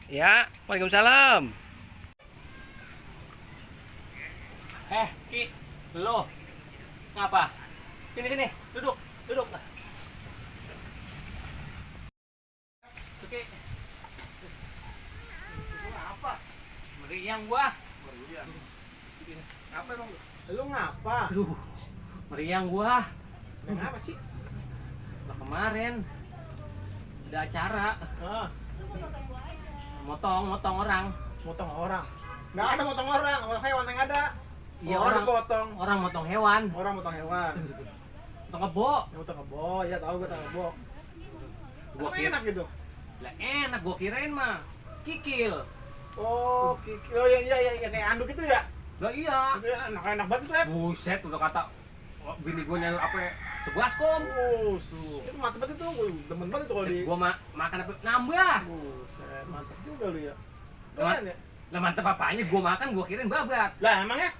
Ya, Waalaikumsalam. Ki, lo ngapa? Sini, duduk. Oke. Apa? Meriang gua. Meriang. Apa emang lu? Lu ngapa? Aduh, meriang gua. Kenapa sih? Lah kemarin ada acara Ah, motong orang. motong orang. Nggak ada motong orang, motong hewan yang ada. Iya, orang potong. Orang motong hewan. Orang motong hewan. Motong kebo. Yang motong kebo, ya tahu gue tahu kebo. Gua Emang kira enak gitu. lah enak, gua kirain mah kikil. Oh, oh iya kayak anduk itu ya. Lah iya. Itu enak banget itu ya. Buset, udah kata bini gua nyari apa sebaskom. Itu mantep banget itu, gue demen banget itu kalau di. Gua makan apa nambah. Buset, mantep juga lu ya. Lah, Keren ya? lah mantep apanya, gua makan gua kirain babat. Lah emangnya?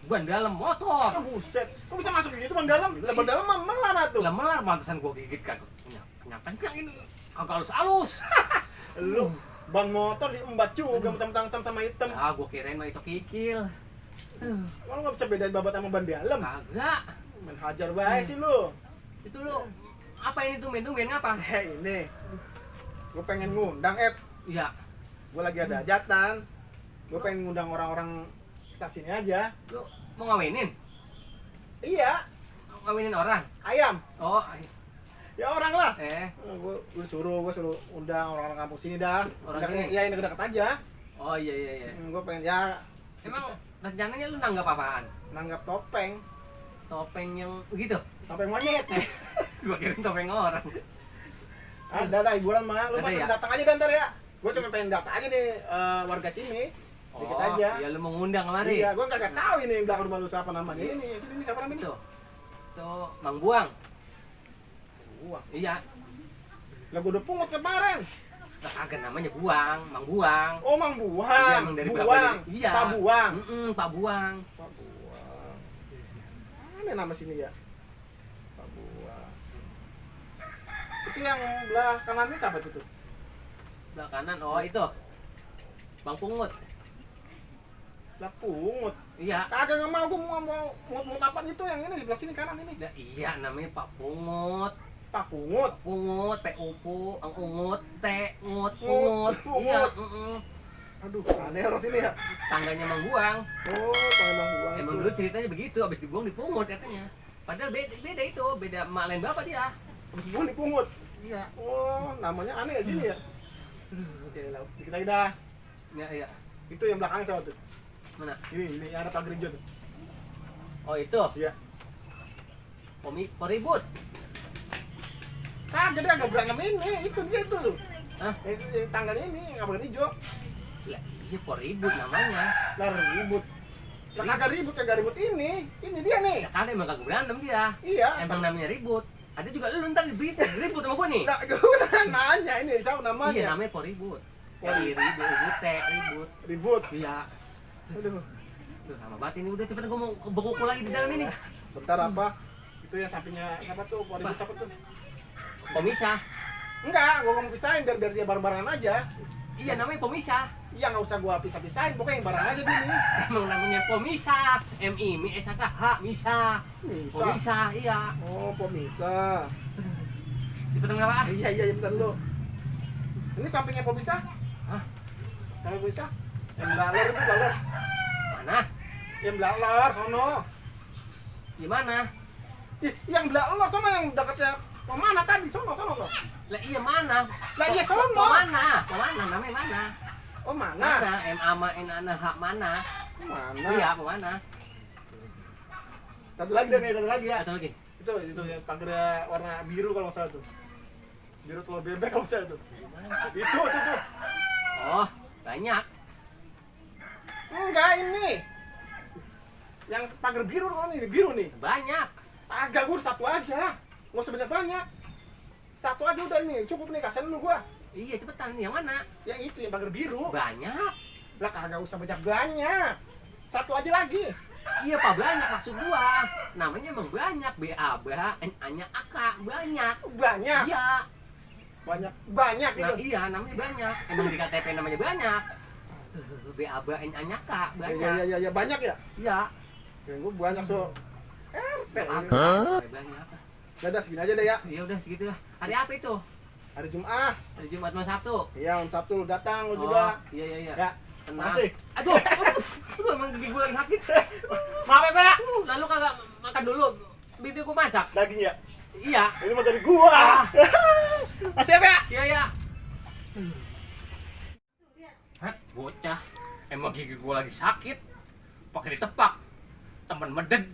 Ban dalam motor. Oh, buset, kok bisa masuk gitu ban dalam? Lah ban dalam mah melar tuh. Lah melar pantesan gua gigit kagak. Kenyang ini kagak halus. Lu ban motor diembat juga mentang-mentang sama hitam. Ah, gua kirain mah itu kikil. Kalau nggak bisa bedain babat sama ban dalam. Kagak. Main hajar bae sih lu. Itu lu apa ini tumben ngapa? Ini. Gue pengen ngundang Iya. Gue lagi ada hajatan. Gue pengen ngundang orang-orang sekitar sini aja. Lu mau ngawinin? Iya, Ngawinin orang? ayam. Oh, Ya orang lah. Gue suruh undang orang-orang kampung sini dah. Orang sini? Ya ini deket aja. oh iya. Gue pengen ya Emang rencananya lu nanggap apaan? nanggap topeng. Topeng yang begitu? Topeng monyet. Gua kira topeng orang. Ada hiburan mah. Lu Ada mah ya? datang aja bentar ya. Gue cuma pengen datang aja nih warga sini. Dikit aja. Ya lu mau ngundang kemari? Iya, gue kagak tahu ini belakang rumah lu siapa namanya. Ini siapa namanya? Tuh. Tuh, Mang Buang. Buang. Iya. Lah gue udah pungut kemarin. Lah kagak namanya Buang, Mang Buang. Oh, Mang Buang. Iya, emang dari berapa Buang. dari- iya. Pak Buang. Pak Buang. Pak Buang. Mana nama sini ya? Pak Buang. Itu yang belah kanannya siapa itu tuh? Belah kanan, oh itu. Bang Pungut. Lah pungut. Iya. Kagak mau, gue mau pungut apa itu yang ini sebelah sini kanan ini. Lah iya namanya Pak Pungut. Pak Pungut. Pungut, P-U-P-U, ang ungut, T-ngut, Pungut, pungut. Iya, Aduh, aneh orang sini ya. Tangganya Mang Buang. Oh, Pak Mang Buang. Emang dulu ceritanya begitu, abis dibuang dipungut katanya. Padahal beda itu, beda emak lain bapak dia. Habis buang dipungut. Iya. Oh, namanya aneh ya sini ya. Oke, lah. Dikit lagi dah. Iya. Itu yang belakangnya sama tuh. Mana? Ini yang ada pagar hijau tuh. Oh itu, Iya. Poribut. Kagak dia agak berantem ini, itu dia itu loh. Hah? Tangganya ini yang pagar hijau. Lah iya Poribut namanya. Lah ribut. Lah kagak ribut ini. Ini dia nih. Ya kagak emang kagak berantem dia. Iya. Emang namanya ribut. Ada juga lu ntar ribut sama gua nih. Nah, gue udah nanya ini siapa namanya? Iya namanya Poribut. Ribut, ribut. Ribut. Iya. Aduh. Tuh lama banget ini, udah cepet gua mau berkuku lagi di dalam ini. Bentar apa? Itu yang sampingnya siapa tuh? Ribut siapa tuh? Pemisah. Enggak, gua mau pisahin biar dia bareng-barengan aja. Iya namanya pemisah. Iya, nggak usah gua pisah-pisahin, pokoknya yang bareng aja gini. Emang namanya pemisah. M-I-M-I-S-A-H, misah. Misa. Pemisah, iya. Oh, pemisah. Cepetan nggak pak? Iya, pesan lu. Ini sampingnya pemisah? Hah? Samping pemisah? Yang belalor itu belalor. Mana? Yang belalor, sono. Gimana? Ih, yang belalor, sono yang dekatnya. Mana tadi? Sono. Lah iya mana? Lah iya sono. Mana? Namanya mana? Oh, mana? Mana? M-A-M-A-N-A-H mana? Mana? Iya, mana? Satu lagi nih, satu lagi ya. Satu lagi. Itu yang pagarnya warna biru kalau nggak salah tuh. Biru telur bebek kalau nggak salah tuh. Itu tuh. Oh, banyak. Enggak ini. Yang pagar biru kalau nih, biru nih. Banyak. Agak gue satu aja. Nggak usah banyak. Satu aja udah nih, cukup nih kasihan lu gua. Iya, cepetan. Yang mana? Yang itu yang pagar biru. Banyak. Lah kagak usah banyak. Satu aja lagi. Iya pak, banyak maksud gua. Namanya emang banyak. B-A-B-N-A-nya AK. Banyak. Banyak. Iya. banyak Nah, itu. iya, namanya banyak. Emang di KTP namanya banyak. BABN Anyaka banyak. Iya, banyak ya. Iya. Kirain gua banyak so. RT. Agak banyak. Dadah segini aja deh ya. Ya udah segitu lah. Hari apa itu? Hari Jumat. Hari Jumat sama Sabtu. Iya, on Sabtu lu datang lu Oh, juga. iya. Ya. Tenang. Makasih. Aduh, emang gigi gue lagi sakit. Maaf ya, Pak. Lalu kagak makan dulu. Bini gue masak. Daging ya. Iya. Ini mah dari gua. Masih ya, Pak? Iya. Hah, bocah. Emang gigi gue lagi sakit. Pakai ditepak. Temen meded.